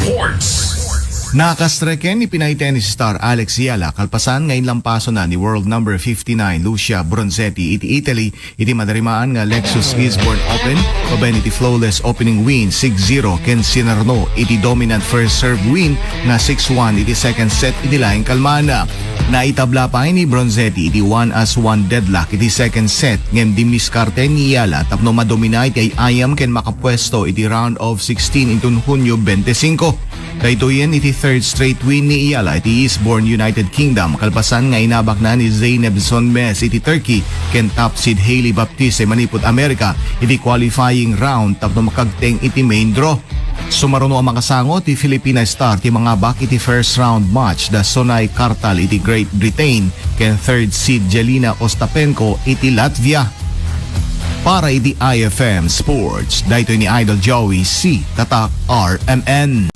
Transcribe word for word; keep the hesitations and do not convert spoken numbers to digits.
Sports. Nakastreken ni Pinay tennis star Alex Eala kalpasan nga inlampasona ni world number fifty-nine Lucia Bronzetti iti Italy iti madarimaan nga Lexus Gisborne Open, paben iti flawless opening win six zero ken sinarno iti dominant first serve win nga six one iti second set iti laing kalman. Naitabla pay ni Bronzetti iti one as one deadlock iti second set ngem dimiskarte ni Eala tapno madomina iti ay-ayam ken makapuesto iti round of sixteen inton Hunyo twenty-five. Daytoyen iti third straight win ni Eala iti Eastbourne, United Kingdom, kalpasan nga inabakna ni Zeynep Sonmez iti Turkey ken top seed Hailey Baptiste manipud Amerika iti qualifying round tapno makagteng iti main draw. Sumaruno a makasango ti Filipina star ti mangabak iti first round match da Sonay Kartal iti Great Britain ken third seed Jelena Ostapenko iti Latvia. Para iti I F M Sports, daytoy ni Idol Joey C. Tatak R M N.